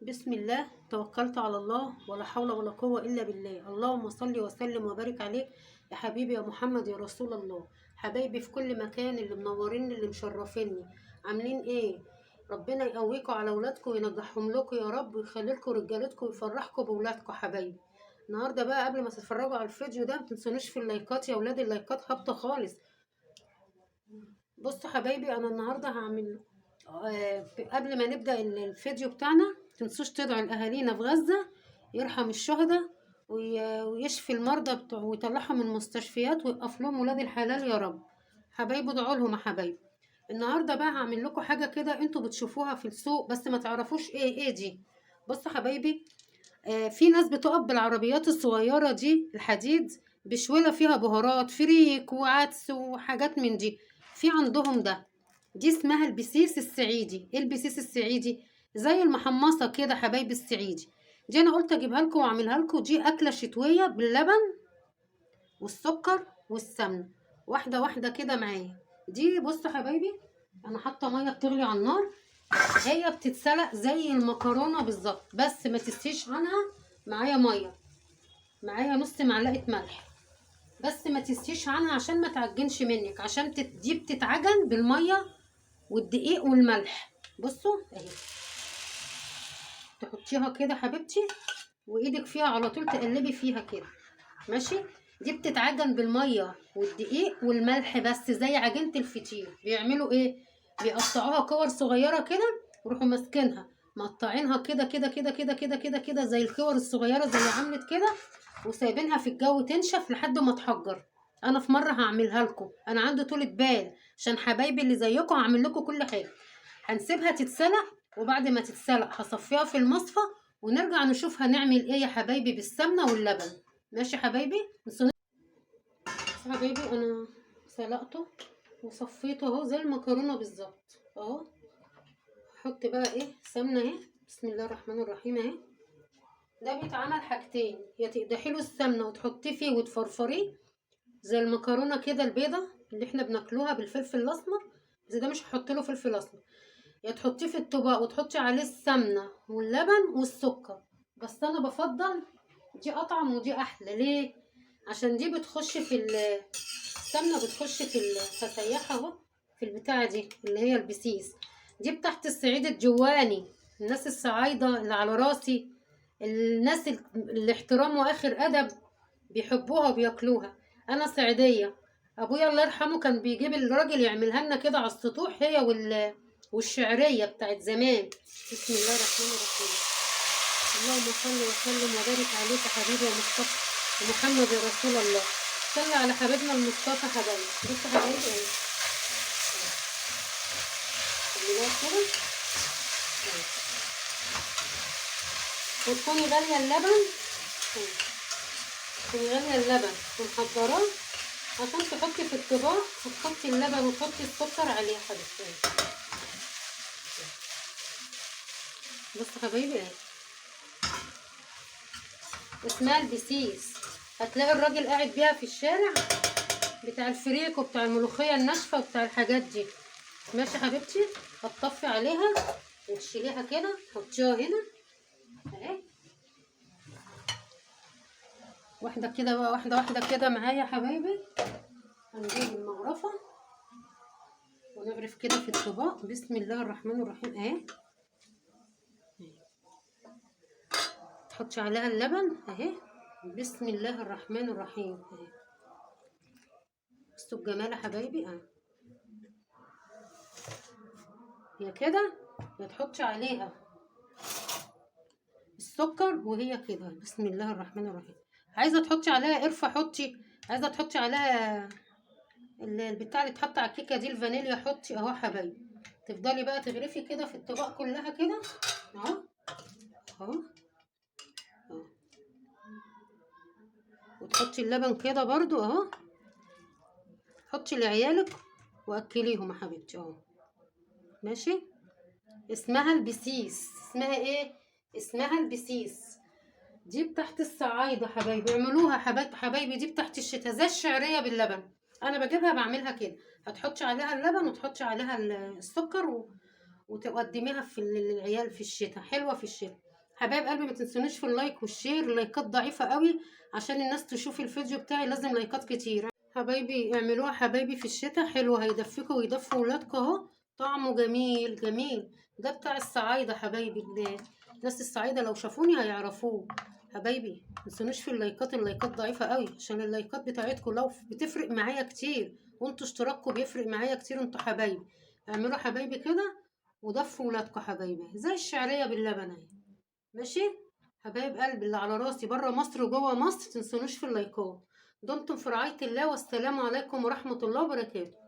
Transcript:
بسم الله، توكلت على الله، ولا حول ولا قوة إلا بالله. اللهم صل وسلم وبارك عليك يا حبيبي يا محمد يا رسول الله. حبايبي في كل مكان، اللي منوريني اللي مشرفيني، عاملين ايه؟ ربنا يقويكم على اولادكم وينجحهم لكم يا رب، ويخلي لكم رجالتكم ويفرحكم باولادكم. حبايبي النهارده بقى قبل ما تتفرجوا على الفيديو ده ما تنسونيش في اللايكات يا اولاد، اللايكات هابطة خالص. بصوا حبايبي، انا النهارده هعمل قبل ما نبدا الفيديو بتاعنا تنسوش تدعوا لاهالينا في غزة، يرحم الشهداء ويشفي المرضى بتوع ويطلعهم من المستشفيات ويوقف لهم ولاد الحلال يا رب. حبايبي ادعوا لهم يا حبايبي. النهارده بقى هعمل لكم حاجة كده انتوا بتشوفوها في السوق بس ما تعرفوش ايه دي. بصوا حبايبي، في ناس بتقف بالعربيات الصغيرة دي الحديد بشوله فيها بهارات فريك وعدس وحاجات من دي، في عندهم ده، دي اسمها البسيس السعيدي. ايه البسيس السعيدي؟ زي المحمصه كده حبايبي. السعيدي دي انا قلت اجيبها لكم واعملها لكم. دي اكله شتوية باللبن والسكر والسمن، واحدة واحدة كده معايا. دي بصوا حبايبي، انا حاطه مية بتغلي على النار، هي بتتسلق زي المكرونه بالظبط، بس ما تستيش عنها. معايا مية، معايا نص معلقه ملح، بس ما تستيش عنها عشان ما تعجنش منك، عشان دي بتتعجن بالمية والدقيق والملح. بصوا اهي، تحطيها كده حبيبتي وايدك فيها على طول، تقلبي فيها كده ماشي. دي بتتعجن بالمية والدقيق والملح بس، زي عجينه الفطير. بيعملوا ايه؟ بيقطعوها كور صغيرة كده ويروحوا ماسكينها مقطعينها كده كده كده كده كده كده كده زي الكور الصغيرة زي عملت كده، وسايبينها في الجو تنشف لحد ما تحجر. انا في مرة هعملها لكم، انا عندي طولة بال عشان حبايبي اللي زيكم هعمل لكم كل حاجة. هنسيبها تتسلق، وبعد ما تتسلق هصفيها في المصفى ونرجع نشوف هنعمل ايه يا حبايبي بالسمنه واللبن. ماشي حبايبي؟ حبايبي انا سلقته وصفيته اهو زي المكرونه بالظبط اهو. هحط بقى ايه؟ سمنه اهي، بسم الله الرحمن الرحيم اهي. ده بيتعمل حاجتين، يا تقدحي له السمنة وتحطيه فيه وتفرفريه زي المكرونه كده البيضة اللي احنا بناكلوها بالفلفل الاسمر، بس ده مش هحط له فلفل اسمر. يا تحطيه في الطبق وتحطي عليه السمنة واللبن والسكر، بس انا بفضل دي اطعم ودي احلى. ليه؟ عشان دي بتخش في السمنة، بتخش في الفتيحه اهو في البتاعه دي اللي هي البسيس دي بتاعت الصعيد الجواني، الناس الصعايده اللي على راسي، الناس اللي احترام واخر ادب بيحبوها وبياكلوها. انا صعيديه، ابويا الله يرحمه كان بيجيب الراجل يعملها لنا كده على السطوح، هي والشعريه بتاعت زمان. بسم الله الرحمن الرحيم، اللهم صل وسلم وبارك عليك يا حبيبي يا مصطفى ومحمد يا رسول الله. صلي على حبيبنا المصطفى حبايبي. بصوا حبايبي اهي، خليناها كده وتكوني غالية اللبن، تكوني غالية اللبن ومحضراه عشان تحطي في الطباق، وتحطي اللبن وتحطي السكر عليه يا حبيبتي. بصوا حبايبي اهي، اسمها البسيس. هتلاقي الراجل قاعد بيها في الشارع بتاع الفريك وبتاع الملوخية الناشفه وبتاع الحاجات دي. ماشي حبيبتي؟ هتطفي عليها وتشيليها كده، حطيها هنا اهي، واحدة كده بقى، واحدة واحدة كده معايا يا حبايبي. هنجيب المغرفه ونغرف كده في الطباق. بسم الله الرحمن الرحيم اهي، تحطي عليها اللبن اهي. بسم الله الرحمن الرحيم اهي. بصوا الجمال يا حبايبي اهي. هي كده يا تحطي عليها السكر وهي كده. بسم الله الرحمن الرحيم. عايزه تحطي عليها قرفه حطي، عايزه تحطي عليها البتاع اللي اتحط على الكيكه دي الفانيليا حطي اهو حبايبي. تفضلي بقى تغرفي كده في الطبق كلها كده اهو اهو، وتحطي اللبن كده برضو اهو. حطي لعيالك واكليهم يا حبيبتي اهو. ماشي؟ اسمها البسيس. اسمها ايه؟ اسمها البسيس. دي بتاعت الصعايده حبايبي، اعملوها حبايبي. دي بتاعت الشتاء زي الشعرية باللبن، انا بجيبها بعملها كده. هتحطي عليها اللبن وتحطي عليها السكر وتقدميها في العيال في الشتاء، حلوة في الشتاء. حبايب قلبي ما تنسونيش في ال like وال share، اللايكات ضعيفة قوي عشان الناس تشوف الفيديو بتاعي، لازم لايكات كتير حبايبي. اعملوها حبايبي في الشتاء، حلو، هيدفيكوا ويدفوا ولادكوا اهو، طعمه جميل جميل. ده بتاع الصعايده حبايبي، الناس الصعايده لو شافوني هيعرفوه حبايبي. ما تنسونيش في اللايكات، اللايكات ضعيفة قوي، عشان اللايكات بتاعتكم لو بتفرق معايا كتير، وانتوا اشتراككم بيفرق معايا كتير. انتوا حبايبي اعملوا حبايبي كده ودفوا ولادكم حبايبي، زي الشعرية باللبن اهي. ماشي حبايب قلبي اللي على راسي بره مصر وجوه مصر، تنسونوش في اللايكات. دمتم في رعاية الله، والسلام عليكم ورحمة الله وبركاته.